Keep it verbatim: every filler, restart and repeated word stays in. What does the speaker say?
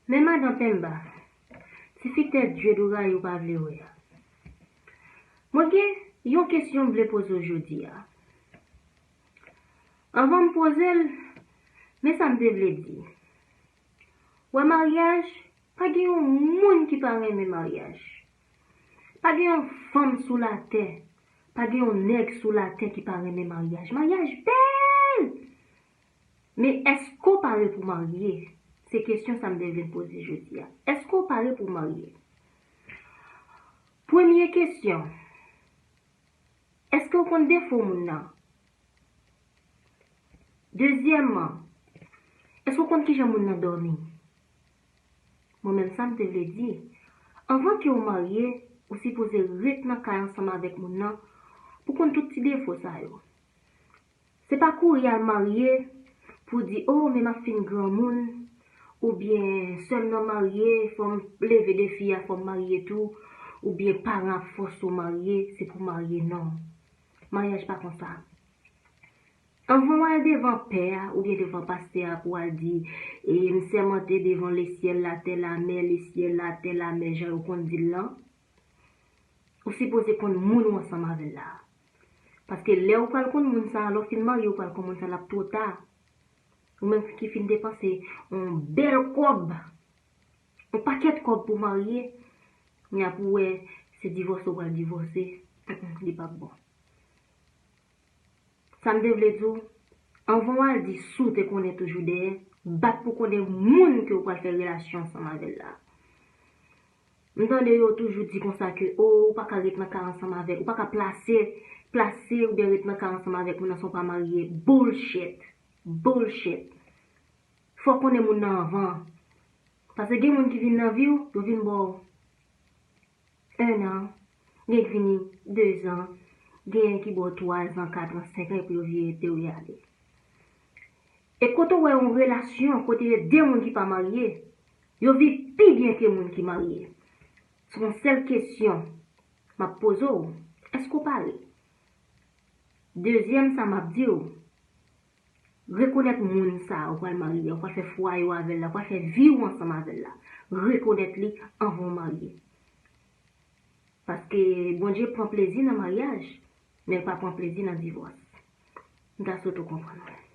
Men madan Penmba, ti fi tèt dye dourayi ou pa vle wè a. Mwen gen yon kesyon m vle poze w jodi a. Anvan m poze l, men sa m te vle di. Wè maryaj, pa gen yon moun ki pa renmen maryaj. Pa gen yon fanm sou latè, pa gen yon nèg sou latè ki pa renmen maryaj. Maryaj bèl! Men èske w pare pou marye? Se kesyon sa m te vle poze jodi a. Èske w pare pou marye? Premye kesyon, èske w konn defo moun nan? Dezyèmman, èske w konn kijan moun nan dòmi? Mwen menm sa m te vle di, anvan ke w marye, ou sipoze ret nan kay ansanm avèk moun nan pou konn tout ti defo sa yo. Se pa kouri al marye pou di, o, men m ap fin granmoun, oubyen sèlman marye, fò m leve defi a, fò m marye tou, oubyen paran ap fòse w marye, se pou w marye, non. Maryaj pa konsa. Anvan w al devan pè a oubyen devan pastè a pou w al di, e, m sèmante devan lesyèl, latè, lamè, lesyèl, latè, lamè, jan yo konn di l lan, ou sipoze konn moun ou ansanm avè l la. Paske lè ou pral konn moun sa a, lè w fin marye, ou pral konn moun sa a, l ap twò ta. Ou menm ki fin depanse yon bèl kòb, yon pakèt kòb pou marye, men ap ou wè se divòse ou pral divòse, mm, mm, li p ap bon. Sa m te vle di w, anvan w al di si w te konnen toujou dèyè, bat pou konnen moun ke w pral fè relasyon ansanm avè l la. M tande yo toujou di konsa ke, o, ou pa ka ret nan kay ansanm avèk, ou pa ka plase, plase oubyen ret nan kay ansanm avèk moun nan san w pa marye. Bullshit. Bullshit. Fò w konnen moun nan anvan. Paske gen moun ki vin nan vi w, yo vin ba w en an, gen ki vini de zan, gen ki ba w twa zan, kat an, senk an, epi yo vire de w, yo ale. E kote w wè yon relasyon, kote de moun ki pa marye, yo viv pi byen ke moun ki marye? Se yon sèl kesyon m ap poze w, èske w pare? Dezyèm sa m ap di w, rekonèt moun sa a ou pral marye, ou pral fè fwaye w avè l la, ou pral fè vi w ansanm avè l la. Rekonèt li anvan w marye. Paske Bondye pran plezi nan maryaj, men l pa pran plezi nan divòs. M ta swete w konprann mwen.